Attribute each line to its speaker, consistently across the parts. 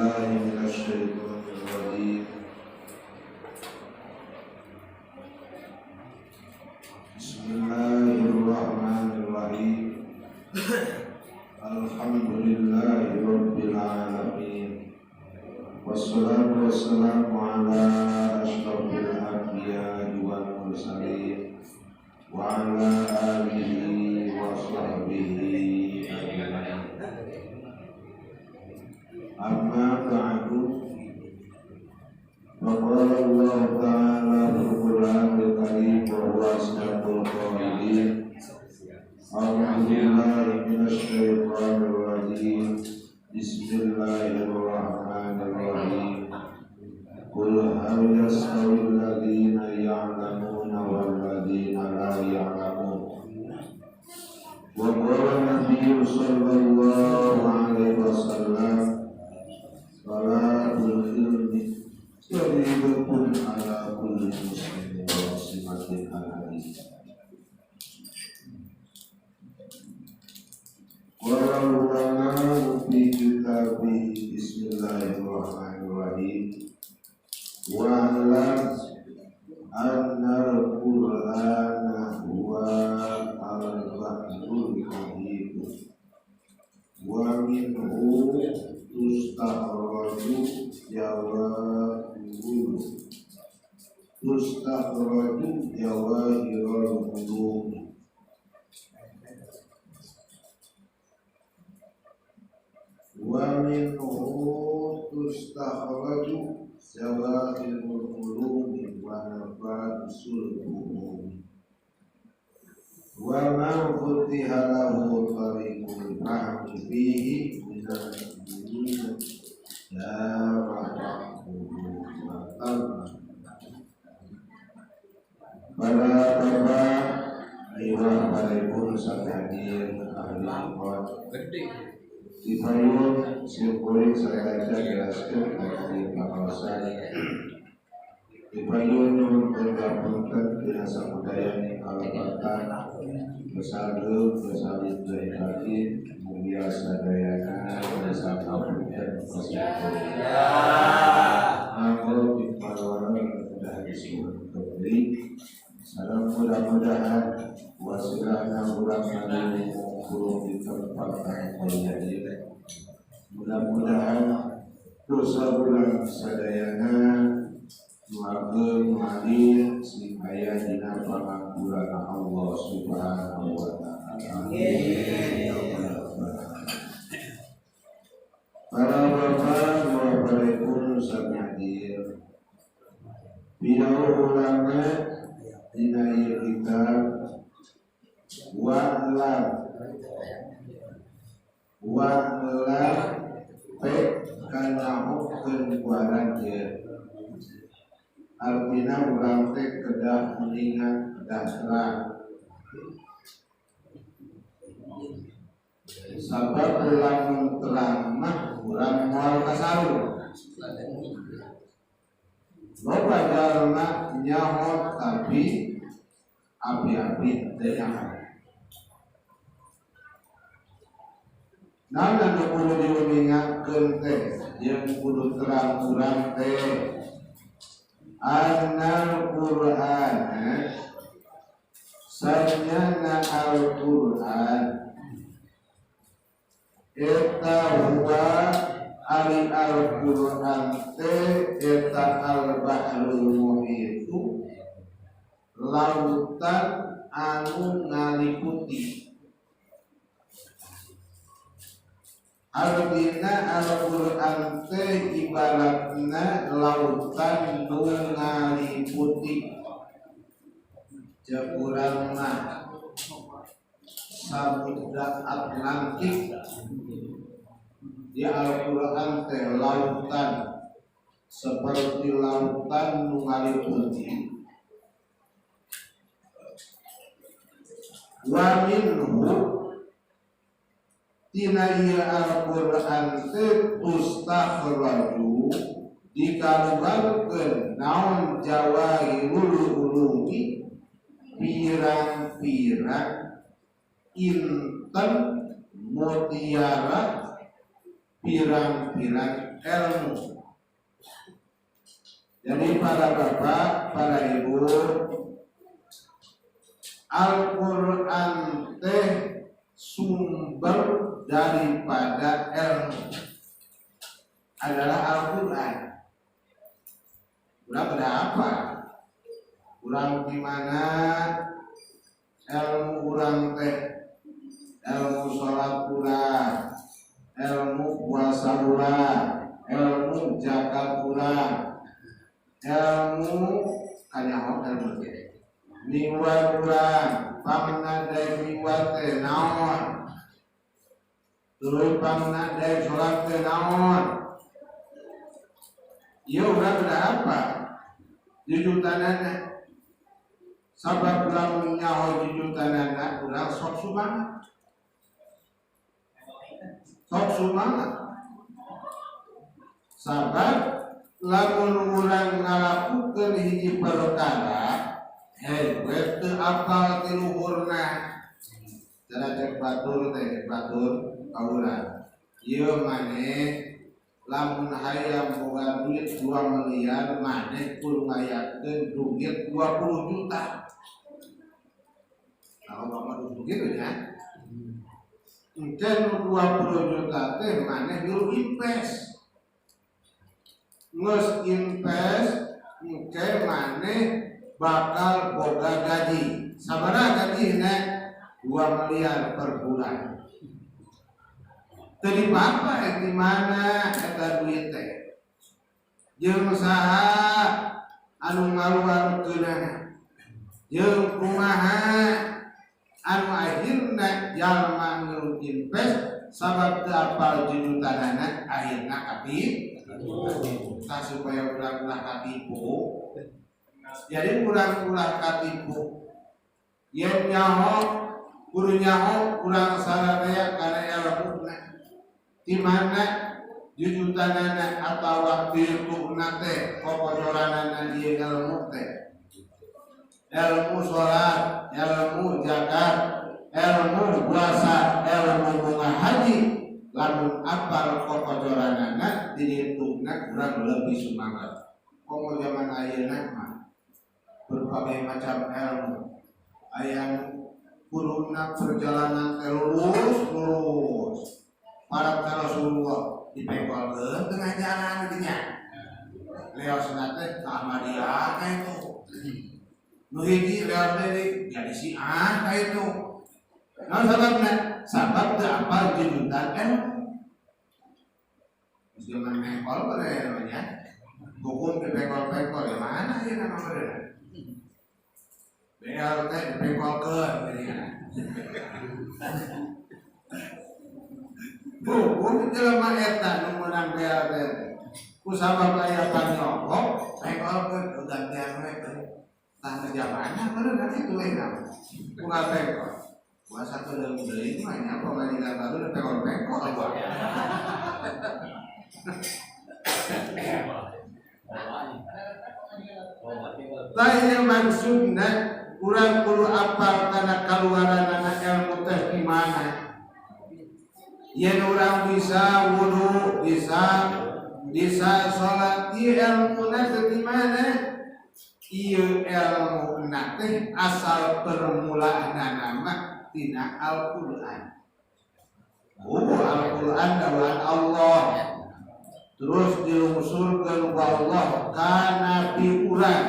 Speaker 1: billahi minasyaitonir rajim. Bismillahirrahmanirrahim. Alhamdulillahi rabbil alamin. Wassalatu wassalamu ala asyrafil anbiya'i wal mursalin wa ala alihi wa sahbihi ajma'in. Amma ba'du. Faqala Allah ta'ala fil Qur'anil Karim wa huwa asdaqul qailin. A'udzu billahi minasyaitonir rajim. Bismillahirrahmanirrahim. Qul hal yastawil ladzina ya'lamuna wal ladzina la ya'lamun. Wa qala Nabiyyu sallallahu alaihi wasallam, salatul ilmi fariidatun ala kulli muslimin wa muslimatin al-hadis. Qala ulama fi kitabi Bismillahirrahmanirrahim. Wa'lam anna al-Qur'ana huwa al-bahrul muhit wa minhu tustakhraju jawahirul ulum. Wa minhu tustakhraju jawahirul ulum wa nafasul ulum. Wa ma futiha lahu tariqul fahmi fihi minal mu'minin la para bapak, ibu, para ibu, hadir ahli ikhwan. Dipayun simkuring sakaca jelaskeun dari pakawasan. Dipayun nyuhunkeun kapunten dina samudaya kalepatan besaldeung besalin deui batin mugia sadayana jasa kapunten kasimkuring. Anggo diparwareng kedah disuhunkeun deui. Sareng mudah-mudahan wasilahna urang ngaluhur di tempat anu mulia ieu. Mudah-mudahan dosa urang sadayana nu ageng nu alit sing aya dina pangampurana Allah Subhanahu wa taala. Amin. Para bapak, para ibu sami hadir. Bidau ulama dina ieu kitab wa'lam wa'lam pe kanyahokeun ku aranjeun. Artina urang teh kedah mengingat, kedah terang. Sabab lamun terang mah urang moal kasarung. Loba jalma nyaho tapi api-api teu nyaho. Naon anu kudu diuningakeun teh jeung kudu terang urang teh annal Qur'an sanyana al-Qur'an eta huwa ari al-Qur'an teh eta al-bahrul muhit lautan anu ngaliputi. Artinya Al-Qur'an teh ibaratna lautan nu ngaliputi. Ceuk urang mah Samudra Atlantik. Di Al-Qur'an teh lautan seperti lautan nu ngaliputi. Wa minhu tina ieu Al-Qur'an teh tustakhraju dikaluarkeun naon jawahirul ulumi pirang-pirang inten mutiara pirang-pirang ilmu. Jadi para bapak, para ibu, Al-Quran teh sumber daripada ilmu adalah Al-Quran. Kurang ada apa? Kurang gimana? Ilmu urang teh, ilmu sholat kurang, ilmu puasa kurang, ilmu zakat kurang, ilmu kanyaho ilmu teh miwar kurang, pangna daek miwar teh naon, terus pangna daek sholat teh naon. Ieu urang udah apa jujutanana, sabab lamun nyaho jujutanana urang sok sumangat, sok sumangat, sabab lamun urang ngalakukeun hiji perkara, hei we teu apal ti luhurna. Cara cek batur teh, batur ka urang ieu, maneh lamun hayang boga duit 2 miliar, maneh kudu ngayakeun duit 20 juta. Kalau bapak begitu ya, engke 20 juta teh maneh nyuruh invest, nges invest, engke maneh bakal boga gaji sabaraha gaji nek 2 miliar per bulan. Teu dipapa di mana eta duit teh, jeung saha anu ngaluarkeunana, jeung kumaha anu akhirna jalma ngeluh invest, sabab teu apal jujutanana, akhirna katipu. Tah, supaya urang ulah katipu, jadi urang ulah katipu, yen nyaho kudu nyaho urang saradaya kana ilmuna di mana jujutanana atawa tirtuna teh kokocoranana ieu ilmu teh, ilmu sholat, ilmu zakat, ilmu puasa, ilmu bunga haji. Lamun apal kokocoranana dihitungna, kurang lebih semangat. Komo zaman ayeuna mah berbagai macam ilmu, aya kuduna perjalanan teh lurus lurus para ka Rasulullah, dipengkolkeun tengah jalan dinya, leosna teh ka Ahmadiyah ka itu, nu hiji leos deui jadi si A ka itu. Nah, sababna sabab teu apal jujutan ilmu. Zaman mengkol pada namanya hukum dipengkol-pengkol ya, mana ya nama mereka BLT dipengkolkeun, jadi hukum jelema eta nu meunang BLT ku sabab aya panyokok, pengkolkeun, gantian we. Tah, zamanna meureun itu we ku ngapengkol puasa ke deui mah nya, pamajikan baru pengkol-pengkol gua. Lain maksudna urang kudu apal kana kaluaranana ilmu teh di mana. Yen urang bisa wudu, bisa bisa salat, ieu ilmuna teh di mana? Ieu ilmuna teh asal permulaanna mah tina Al-Qur'an. Oh, Al-Qur'an dawuhan Allah. Terus dilungsurkeun ku Allah ka nabi urang,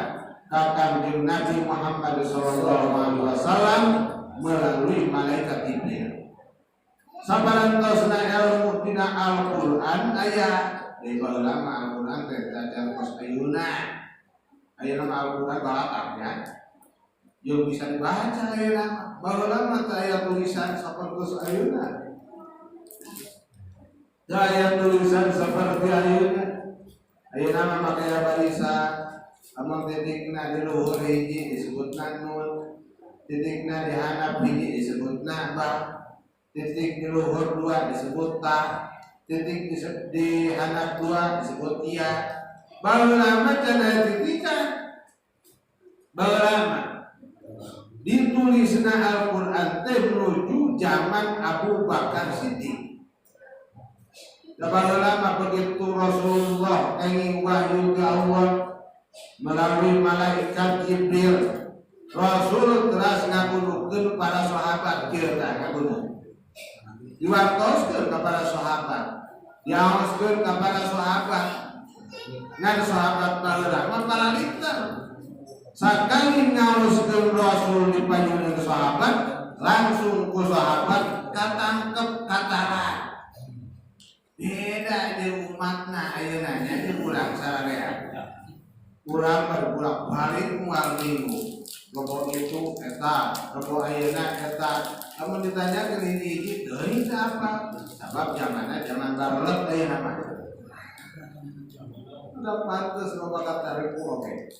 Speaker 1: ka Kangjeng Nabi Muhammad sallallahu alaihi wasallam melalui malaikat Jibril. Sabarantosna ilmu tina Al-Qur'an aya dari baheula mah. Al-Qur'an teh ajar kos ayeuna. Ayeuna mah Al-Qur'an balatak ya. Jeung bisa dibaca ayeuna mah. Baheula mah teu aya tulisan sapertos ayeuna. Teu aya tulisan seperti ayeuna. Ayeuna mah make barisan. Amun titikna di luhur hiji disebutna nun, titikna di handap hiji disebutna ba, titik di luhur dua disebut ta, titik di handap dua disebut iya. Baheula mah can aya titikan. Baheula mah ditulisna Al-Qur'an teh menuju zaman Abu Bakar Siddiq. Da lama begitu Rasulullah ingin wahyu ke Allah melalui malaikat Jibril, Rasul teras ngagunukeun para sahabat kieu tah, ngagunung diwartoskeun kepada sahabat, diaoskeun kepada sahabat. Ngan sahabat baheula mah paraliter. Sakali ngaoskeun Rasul di panyuhun sahabat, langsung ku sahabat katangkep, kataran. Beda di umatna ayeuna nya, di urang sararea. Urang berbolak balik moal minggu. Rebo itu eta, rebo ayeuna eta. Lamun ditanya ke hiji-hiji teuing teh apa? Sabab zamanna zaman barelep ayeuna mah. Udah pantes loba katarik ku oge.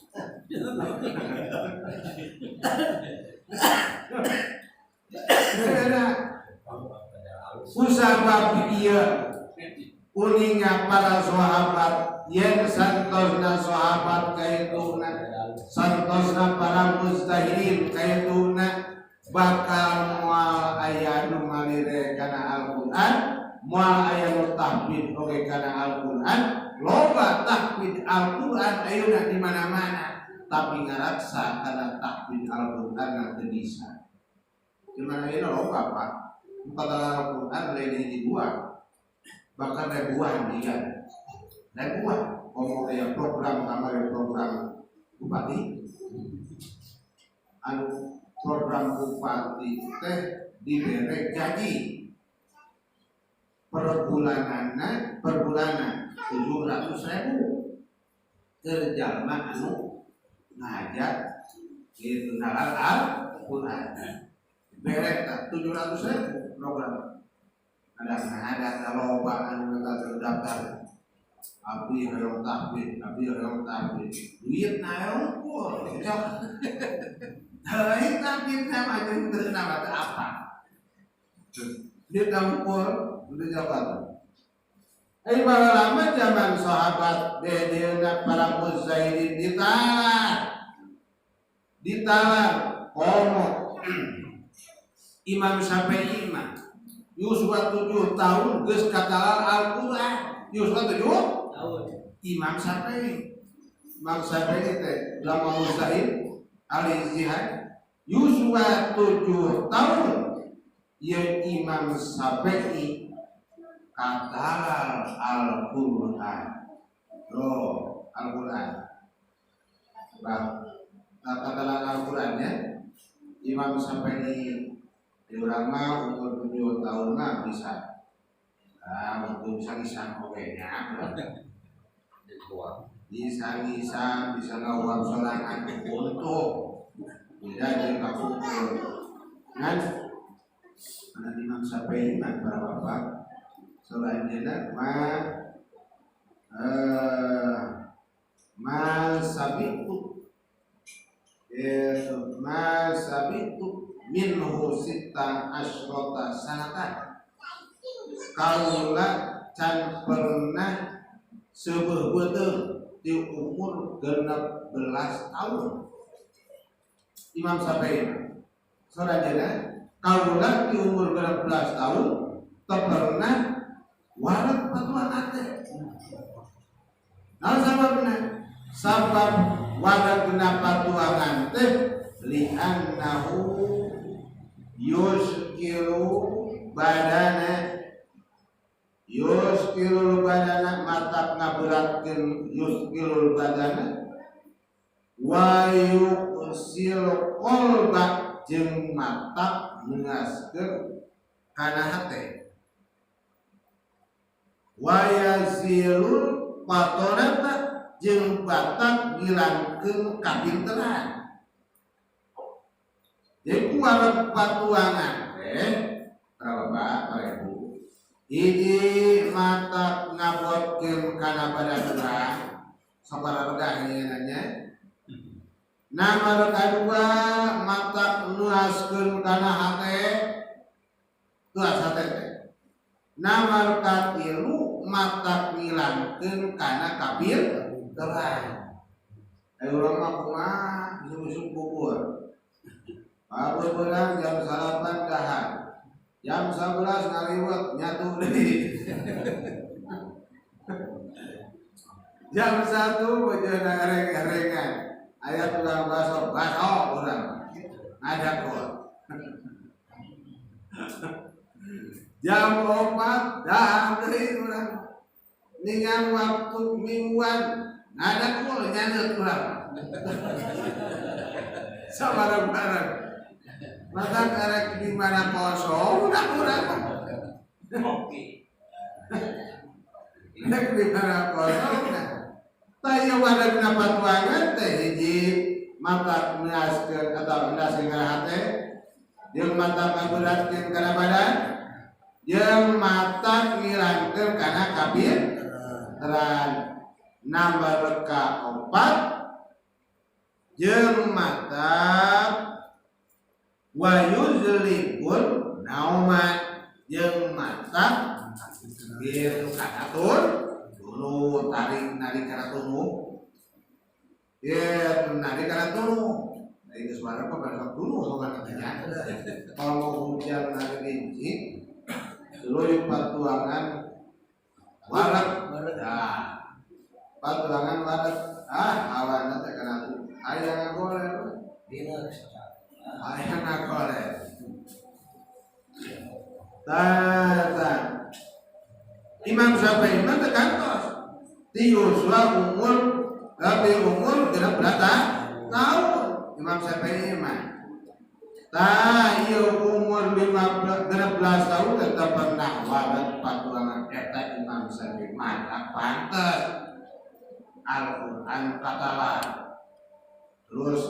Speaker 1: Beda. Kusabab ieu uninga para sahabat yen santosna sahabat kaituna, santosna para mujtahidin kaituna, bakal moal aya nu ngalire kana Al-Qur'an, moal aya nu tahfidz oge kana Al-Qur'an. Loba tahfidz Al-Qur'an ayeuna di mana-mana, tapi ngaraksa kana tahfidz Al-Qur'an teu bisa. Di mana ayeuna loba, Pak, kata Al-Qur'an lain hiji dua, bahkan ribuan dia, ribuan. Ngomong kayak program kamar, program bupati, anu program bupati teh dibere gaji per bulanana, per bulanan 700.000 ke jalma anu ngajar gitu nalar Al-Quran, bere 700.000 program. Ada ada loba anu terdaftar, abdi hoyong tahfidz, abdi hoyong tahfidz, duit na unggul cok. Lain tahfidz nama jeung teu nama teh apa duit unggul udah jawab. Eh, lama zaman sahabat dedeuna para mujtahidin ditalar, ditalar. Komo Imam Syafi'i mah yuswa 7 tahun geus katalar Al-Qur'an, yuswa 7
Speaker 2: tahun.
Speaker 1: Imam Syafi'i, Imam Syafi'i teh ulama mujtahid ahli ijtihad, yuswa 7 tahun ya Imam Syafi'i katalar Al-Qur'an. Oh, Al-Qur'an. Bah, katalar Al-Qur'annya Imam Syafi'i. Di urang mah umur 7 tahun mah bisa, ah, untuk bisa ngisang oke nya, bisa ngisang, bisa ngawam sorangan untuk beda jeung kapungkur. Ngan anak Imam Syafi'i mah, para bapak, selanjutnya ma ma sabitu ma sabitu minhu sitta asyrota sanatan, kaula can pernah seubeuh beuteung di umur 16 tahun. Imam Syafi'i selanjutnya, kaula di umur 16 tahun tak pernah wareg patuangan teh. Nah, sababna, sabab wareg patuangan teh li'annahu yuskilu badana, yuskilul badana, matak ngaberatkeun, yuskilul badana wa yuqsil qalba, jeung matak ngeunaskeun kana hate, wa yazilul fatonata, jeung batak ngilangkeun kapinteran. Jadi ku wareg patuangan teh, para bapak, para ibu, hiji matak ngabotkeun kana badan urang, sabaraha regah nya. Nama kadua matak nuaskeun kana hate, tuas hate teh. Nama katilu matak ngilangkeun kana kapinteran. Ayo, urang mah kumaha, isuk-isuk bubur. Beurang jam 9 dahar. Jam 11 ngaliwet nyatu deui. Jam 1 bojona ereng-erengan. Aya tukang baso, baso urang. Ngadakot. Jam 4 dahar deui urang. Ningang waktu mingguan ngadakul nyandet urang. Sabarang-barang. Mata karek di mana kosong udah urang.
Speaker 2: Oke.
Speaker 1: Rek di mana kosong nah. Tah ieu wadagna patuangan teh hiji mata measkeun atau mendaskeun kana hate, jeung mata ngaberatkeun kana badan, jeung mata ngilangkeun kana kapinteran. Nambah reka 4 jeung mata wa yuzlibun nauma jeung mata gitu kana tur tunu tarik narik kana tunu ya narik kana tunu. Nah, itu suara apa pada tunu soalnya katanya kalau hujan narik rinci seluruh patuangan warak nah patuangan warak ah awana teh kana tunu aya ngagoleh aya ngagoleh tah Imam Syafi'i mah teu kantos ti yuswa umur tapi umur genep belas tahun Imam Syafi'i mah tah ieu umur 15 tahun tetep pernah warat patuangan eta Imam Syafi'i mah tak pantes Al-Qur'an katalah terus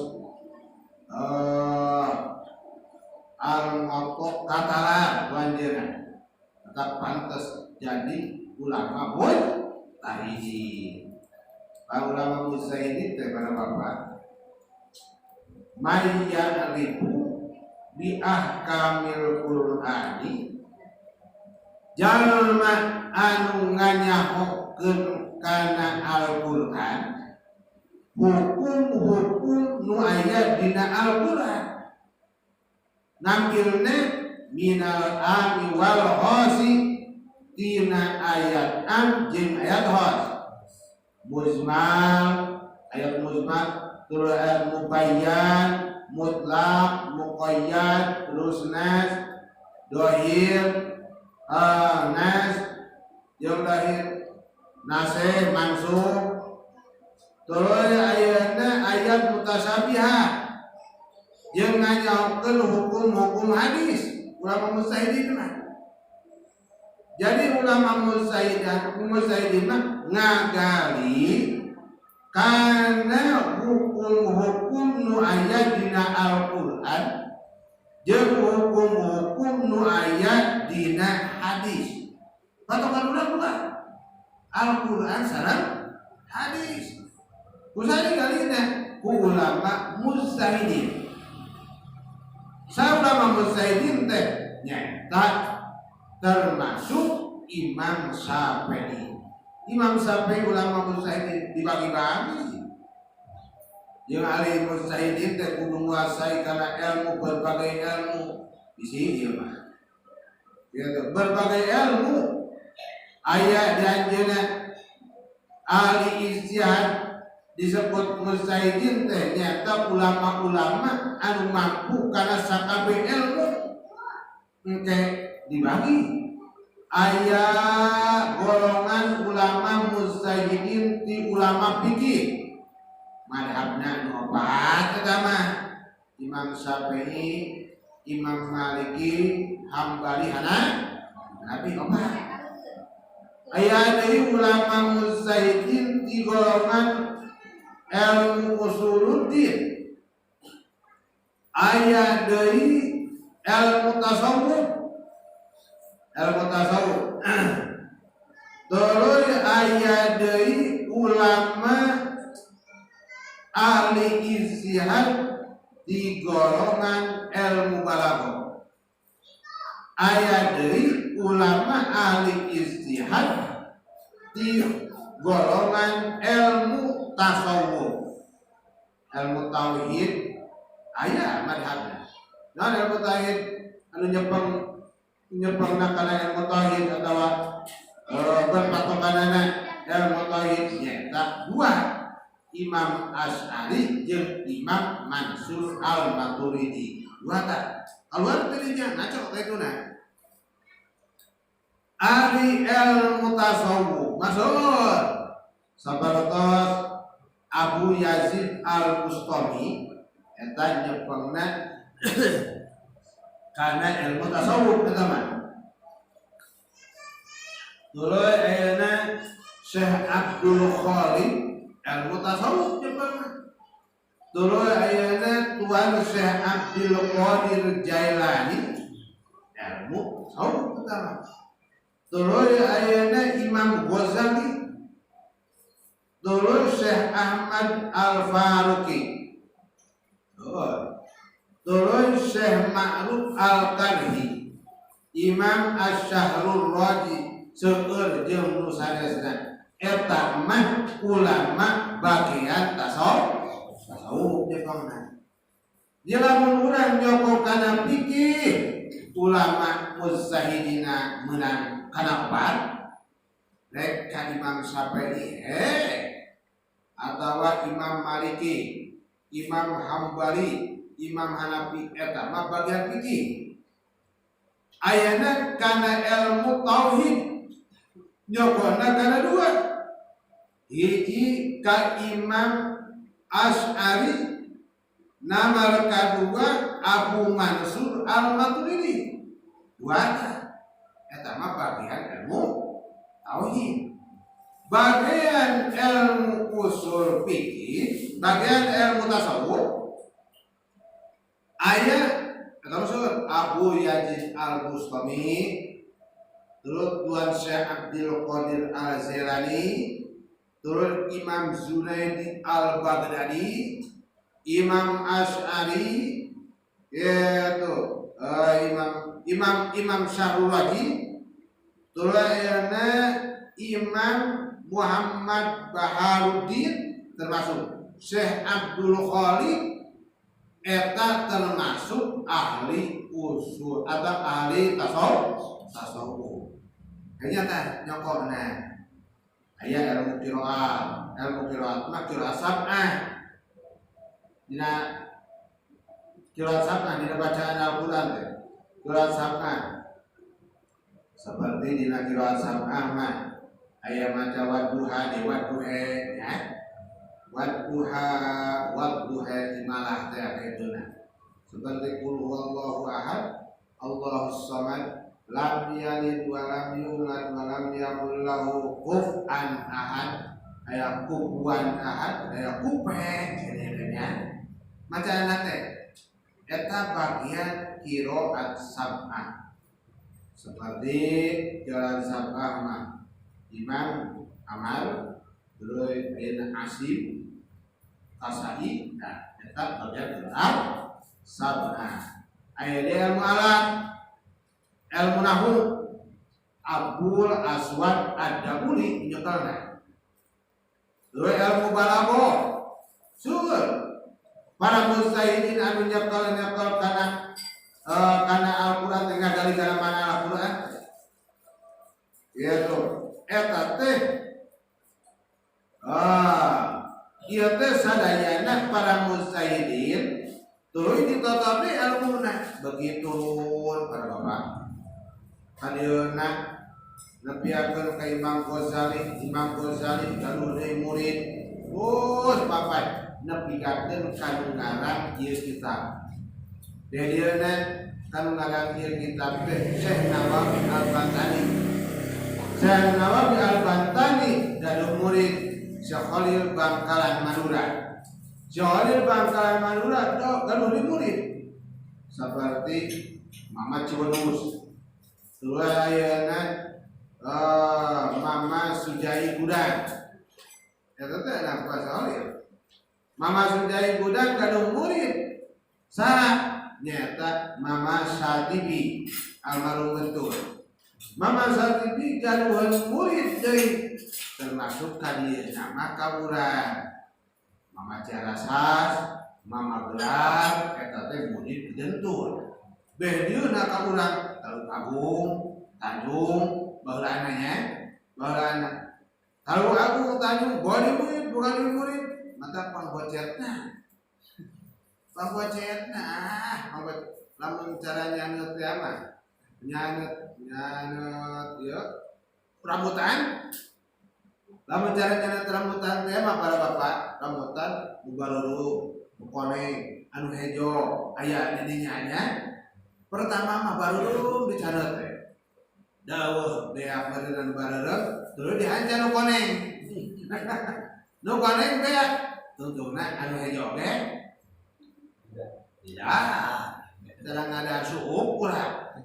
Speaker 1: al-Muwatta katalah wanjena tetap pantes jadi ulama mujtahidin. Para ulama mujtahidin teh para bapak may ya'rifu bi ahkamil Qur'ani jalma anu nganyahokeun kana Al-Qur'an hukum-hukum nu aya dina Al-Qur'an ngambilna minal ami wal khosi tina ayat am jeung ayat khos muzmal ayat muzmal terus ayat mubayyan mutlak muqayyad terus nas dohir nas jeung dohir nasih mansukh terus ayatna ayat mutasyabihah jeung nganyahokeun hukum-hukum hadis ulama mujtahidin mah. Jadi ulama mujtahidin mah ngagali kana hukum-hukum nu aya dina Al-Qur'an jeung hukum-hukum nu aya dina hadis. Patokan urang mah Al-Qur'an sareng hadis. Kusaha digalina ku ulama mujtahidin. Sa ulama mujtahidin teh nyata termasuk Imam Syafi'i. Imam Syafi'i ulama mujtahidin dibagi-bagi. Jeung ahli mujtahidin teh kudu nguasai kana ilmu berbagai ilmu. Bisi ieu mah. Gitu, berbagai ilmu aya di anjeunna ahli ijtihad disebut mujtahidin teh nyata ulama-ulama anu mampu kana sakabeh ilmu engke dibagi. Aya golongan ulama mujtahidin ti ulama fikih madhabna nu opat eta mah Imam Syafi'i, Imam Maliki, Hambali, Hanafi opat. Aya deui ulama mujtahidin ti golongan ilmu usuluddin, aya deui ilmu tasawuf, ilmu tasawuf. Terus aya deui ulama ahli ijtihad di golongan ilmu balaghah. Aya deui ulama ahli ijtihad di golongan ilmu tasawuf, ilmu tauhid aya madhabna. Nah, ilmu tauhid anu nyepeng nyepengna kana ilmu tauhid atawa berpatokanana Ilmu tauhid nyaeta dua, Imam Asy'ari jeung Imam Mansur Al-Maturidi. Dua tak keluar tadinya ngaco kayak itu nah. Ari ilmu tasawuf masuk sabartos Abu Yazid Al-Bustami eta nyepengna karena ilmu tasawuf eta mah. Tuluy ayeuna Syekh Abdul Khaliq ilmu tasawuf nyepengna. Tuluy ayeuna Tuan Syekh Abdul Qadir Jailani ilmu tasawuf eta mah. Tuluy ayeuna Imam Ghazali, tuluy Syekh Ahmad Al-Faruqi, tuluy Syekh Ma'ruf Al-Karhi, Imam Asy-Syahrur Raji, seueur jeung nu sanesna. Eta mah ulama bagian tasawuf, tasawuf nyepengna. Dia lamun urang nyokok kana fikih, ulama mujtahidina menang kana opat, rek ka Imam Syafi'i atawa Imam Maliki, Imam Hambali, Imam Hanafi, eta mah bagian fikih. Ayana kana ilmu tauhid nyokona kana dua, hiji ka Imam Asy'ari, nomor kedua Abu Mansur Al-Maturidi. Dua eta mah bagian ilmu tauhid. Bagian ilmu usul fikih, bagian ilmu tasawuf aya atau maksud Abu Yazid Al Bustami, terus Tuan Syekh Abdul Qadir Al Jailani, terus Imam Zunaidi Al Baghdadi, Imam Asy'ari, yaitu Imam Imam Imam Syahrul Raji, terus ayeuna Imam Muhammad Baharuddin, termasuk Syekh Abdul Khaliq, eta termasuk ahli usul atau ahli tasawuf. Tasawuf kayaknya teh nyokokna aya ilmu qiraat. Ilmu qiraat mah qiraat sab'ah, dina qiraat sab'ah, dina bacaan Al-Qur'an teh qiraat sab'ah. Seperti dina qiraat sab'ah mah aya maca wadduha di wadduhe ya, wadduha wadduha imalah teh kitu. Seperti qul huwallahu ahad, Allahus samad, lam yalid wa lam yulad wa lam yakul lahu kufuwan ahad. Aya kufuwan ahad, aya kupe nya macana teh, eta bagian qiraat sab'ah. Seperti jalan sab'ah mah Imam Amar, terus ayeuna Asim, Kasai. Nah, eta bagian qiraat sab'ah. Aya deui ilmu alat, ilmu nahwu, Abul Aswad Ad-Dabuli nyekelna. Terus ilmu balaghah, sur para mujtahidin anu nyekel-nyekel kana Al-Qur'an teh, ngagali kana mana Al-Qur'an ieu eta teh. Ah, ieu teh sadayana para mujtahidin tuluy ditatapi ilmuna. Begitu para bapak kadieuna nepiakeun ka Imam Ghazali. Imam Ghazali gaduh deui murid, terus bapak nepikakeun ka nu ngarang ieu kitab. Di dieuna ka nu ngarang ieu kitab teh Syekh Nawawi Al-Bantani. Syekh Nawawi Al-Bantani gaduh murid Syekh Khalil Bangkalan Madura. Syekh Khalil Bangkalan Madura gaduh deui murid seperti Mama Ciwedus. Terus ayeuna Mama Sujai Gudang. Eta teh anak Pak Khalil. Mama Sujai Gudang gaduh murid saha? Nyata Mama Satibi almarhum betul. Mama Satibi gaduhan murid deui, termasuk ka dieu nama ka urang Mama Ciarasas, Mama Gelar, eta teh murid Gentur. Beh dieuna ka urang Teluk Agung, Tanjung, baheulana nya, baheulana. Kalau aku tanya boleh murid bukan murid mata pangbocetna. Pangbocetna lamun cara nyanget teh mah nyanget nyanget ieu rambutan. Lamun cara nyanget rambutan teh mah para bapak rambutan nu bareureum, nu koneng, anu hejo aya di dinya nya. Pertama mah bareureum dicareut teh. Dawuh beak meureun bareureum terus dihancan nu koneng. Nu koneng beak tungtungna anu hejo ge tidak. Sedang ada suup kurang.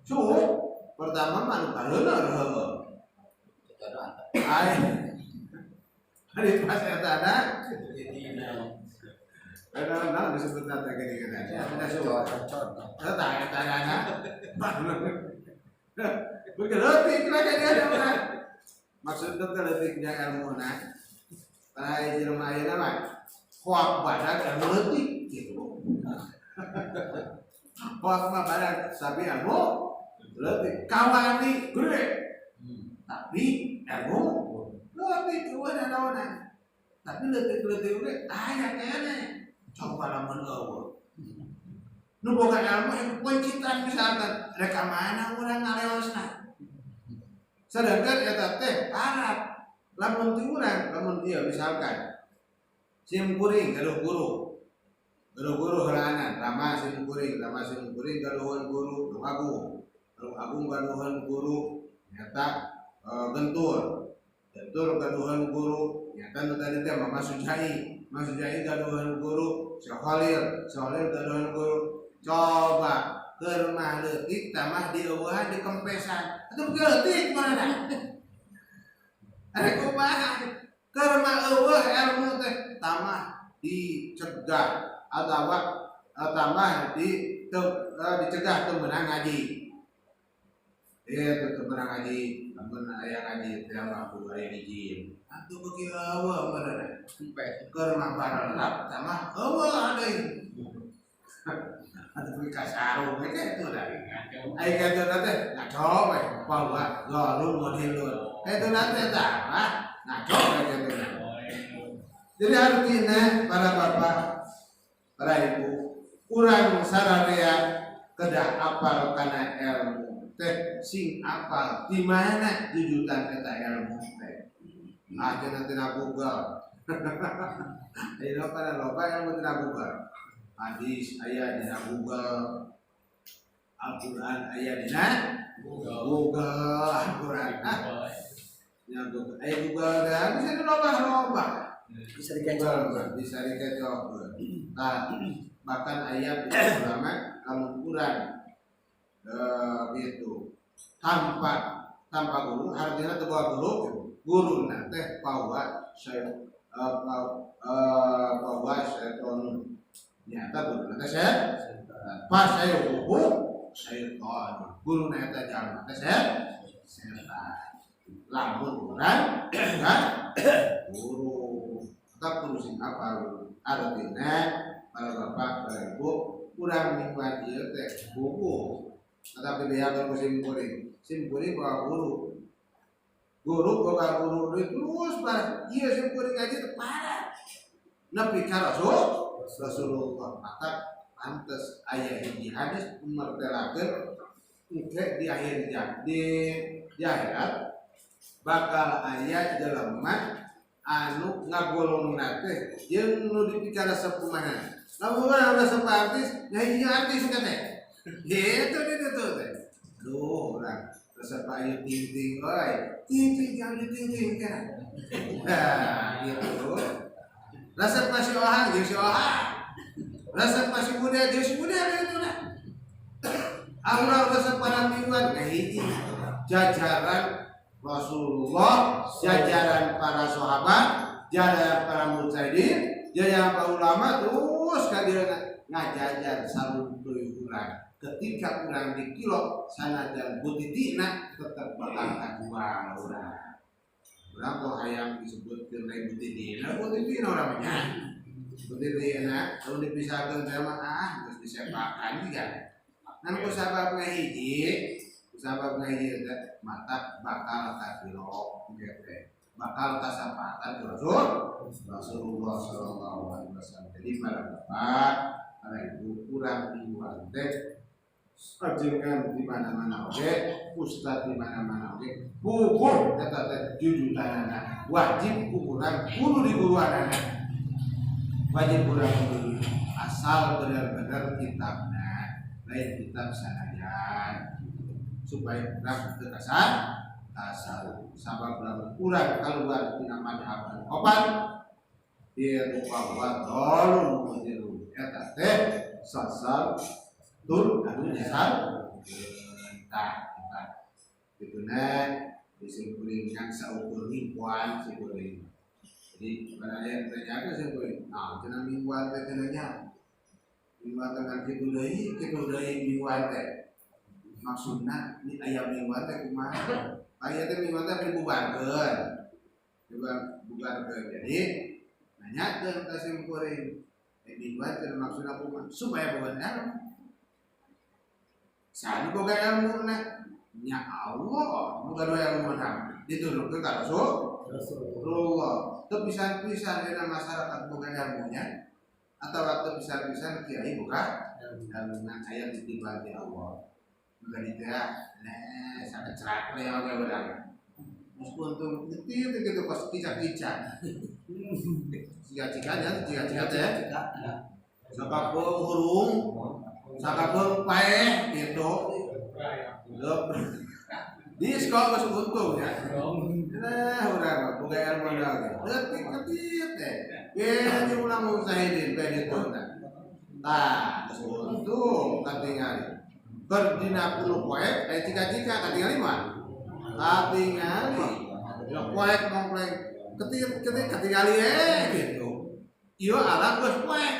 Speaker 1: Suup pertama mah nu bareureum heueuh. Ai. Hari pas eta ada ada naon disebutna teh gini gini. Ada suup. Eta eta ada. Begeleutik lah dia mah. Maksudna teh leutiknya ilmuna. Para jelema ayeuna mah hoak badag ilmu leutik gitu. Hoak mah badag tapi ilmu leutik. Kawani gede. Tapi ilmu leutik eueuh naonan. Tapi leutik-leutik oge aya keneh. Coba lamun eueuh. Nu boga ilmu yang pencitan misalkan rek ka mana urang ngaleosna. Sedangkan eta teh parat. Lamun ti urang, lamun ieu misalkan sim kuring gaduh guru. Gaduh guru heulaanan, rama sim kuring, rama sim kuring gaduheun guru nu agung. Nu agung gaduheun guru nyata gentur. Gentur gaduheun guru nyata nu tadi teh Mama Sujai. Mama Sujai gaduheun guru Syekh Khalil, Syekh Khalil gaduheun guru. Coba keur mah leutik tamah dieuweuhan dikempesan. Atuh leutik mana? Ada kumaha? Keur mah eueuh ilmu teh tamah dicegah atawa tambah di dicegah teu meunang ngaji. Ieu teu meunang ngaji, lamun aya ngaji teh mah kudu aya izin. Atuh beuki eueuh meureun. Keur mah barelap tambah eueuh deui. Atuh beuki kasarung we kitu da. Ai kitu teh ngaco we, bawa galung modilun. Kitu teh tah ngaco we kitu. Jadi artinya para bapak, para ibu, urang sararea kedah apal kana ilmu teh sing apal di mana jujutan eta ilmu teh. Ah cenah tina Google. Ayeuna pada loba ilmu tina Google. Hadis aya dina Google. Al-Qur'an aya dina Google. Al-Qur'an. Ah. Ya Google. Aya Google teh bisa loba-loba.
Speaker 3: Bisa dikecoh.
Speaker 1: Bisa dikecoh. Nah, bahkan ayat ulama lamun kurang gitu tanpa tanpa guru artinya teu bawa guru guru teh pawa saya pawa seton nyata guru teh saya pas saya hukum syaitan guru eta jalma teh setan lamun urang kan guru tetap kudu sing apal artinya para bapak para ibu kurang mingguan ieu teh buku tetapi diatur ku sim kuring sim kuring bawa guru guru boga guru terus para ieu sim kuring ngaji teh parah nepi ka Rasulullah maka pantes aya hiji hadis mertelakeun engke di akhir di akhirat bakal aya jelema anu ngagolongna teh jeung nu dipikaresep kumaha. Lamun urang resep artis, nya hiji artis kan teh. Gitu di ditu teh. Duh, urang resep Ayu Ting Ting euy. Ting ting Ayu Ting Ting kan. Nah, gitu. Resep ka si Oha jeung si Oha. Resep ka si Bude jeung si Bude gitu nah. Urang resep para mingguan nah hiji jajaran Rasulullah, jajaran para sahabat, jajaran para mujtahidin, jajaran para ulama terus ka dieu ngajajar saruntuy urang. Ketika urang dikilo sanajan butitina tetep bakal kajual urang. Urang tong hayang disebutkeun lain butitina, butitina urang mah nya. Butitina lamun dipisahkeun teh mah ah geus disepakan juga. Ngan ku sabab ngahiji, ku sabab ngahiji teh mata bakal kakilo teh. Bakal kasapatan Rasulullah Shallallahu Alaihi Wasallam. Jadi para bapak, para ibu, kurang mingguan teh ajengan di mana-mana oke, ustad di mana-mana oke, buku eta teh jujutanana wajib ukuran kudu diguruanana, wajib kurang kudu, asal benar-benar kitabna lain kitab sanajan, supaya kurang teu kasar kasar. Sabab lamun kurang keluar tina madhab opat dia bahwa tolong mudilun eta teh sasar tur anu nyasar. Tah, eta gitu na disimpuling yang saukur mingguan simpuling. Jadi pada yang tanya ke simpuling, nah cenah mingguan teh cenah nya mingguan teh kan kitu deui mingguan teh maksudna ini aya mingguan teh kumaha, aya teh mingguan teh dibubarkeun, bubarkeun. Jadi nanyakeun ka simpuling, eh, mingguan teh maksudna kumaha supaya boga ilmu. Saha boga ilmu na? Nya Allah boga dua ilmu na diturunkeun ka Rasul Rasulullah. Teu pisan-pisan dina masyarakat boga ilmunya atau waktu pisan-pisan kiai boga ilmu aya titipan ti Allah. Maka di teh nah sangat cerak ya oge urang. Mus untung gitu gitu pas kicak-kicak. Cika-cika nya, cika-cika teh. Sakapeung hurung, sakapeung paeh gitu. Di sekolah geus untung ya. Nah, urang mah boga ilmu lagi. Leutik ketit teh. Beda jeung ulang mujtahidin beda ditu. Tah, geus untung katingali. Keur dina 10 poe aya cika-cika katingali mah. Katingali. Ya poek mongpleng ketit ketit katingali eh gitu. Ieu alat geus poek.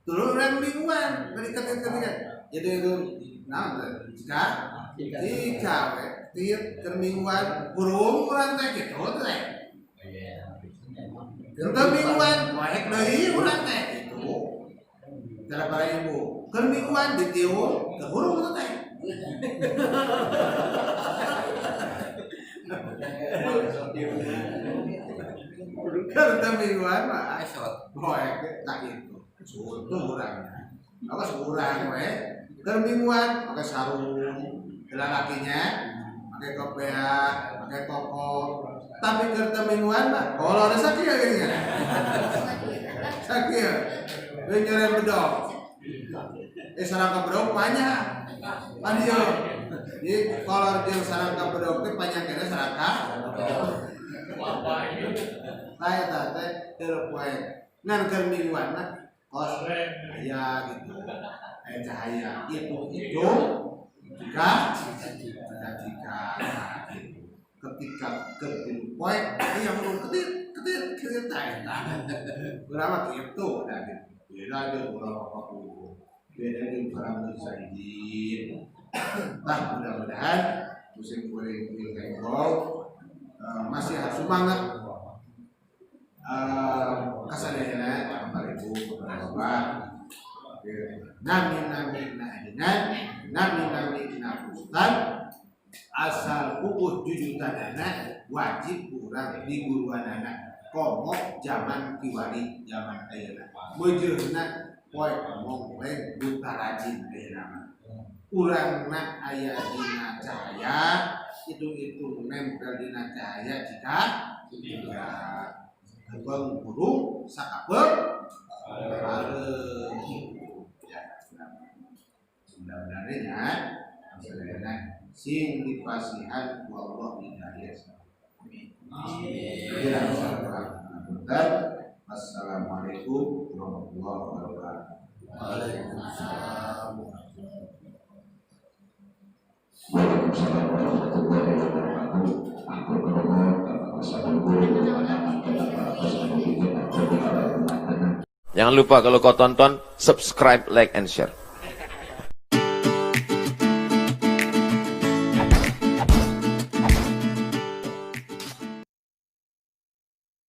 Speaker 1: Turun urang mingguan bari ketit ketit. Jadi itu nah cika cika we. Tit keur mingguan burung urang teh kitu teh. Keur mingguan poek deui urang teh gitu. Cara para ibu, keur mingguan ditiung teu hurung teh. Keur teu mingguan mah poek tak gitu. Untung urangnya. Apa urang we? Keur mingguan pakai sarung, lelakinya pakai kopiah, pakai koko. Tapi keur teu mingguan mah kolor sakieu geuning. Sakieu. Deui nyeren bedog. Eh, sarangka bedog banyak. Pan ieu. Jadi kolor jeung sarangka bedog teh panjang keneh sarangka. Tah eta teh keur poe. Ngan keur mingguan mah kos aya gitu. Aya cahaya itu jika jika jika gitu. Ketika keur tilu poe aya hurung ketit ketit ketit tah eta. Urang mah kitu da gitu. Beda jeung urang mah beda jeung para mujtahidin. Nah, mudah-mudahan musim kuring Pilkengkol masih harus semangat. Kasadayana Bapak Ibu, Bapak, nami-nami na ajengan, nami-nami na ustad, asal puguh jujutanana wajib kurang di guruanana. Komo zaman kiwari zaman ayeuna. Meujeuhna poe mongkleng buta rajin ayeuna mah. Urangna aya dina cahaya, hitung-hitung nempel dina cahaya jika jika kapeung burung sakapeung bareng ya. Mudah-mudahan ya sadayana sing dipasihan ku Allah hidayah. Amin. Assalamualaikum warahmatullahi wabarakatuh.
Speaker 3: Waalaikumsalam.
Speaker 4: Waalaikumsalam warahmatullahi wabarakatuh.
Speaker 5: Jangan lupa kalau kau tonton, subscribe, like, and share.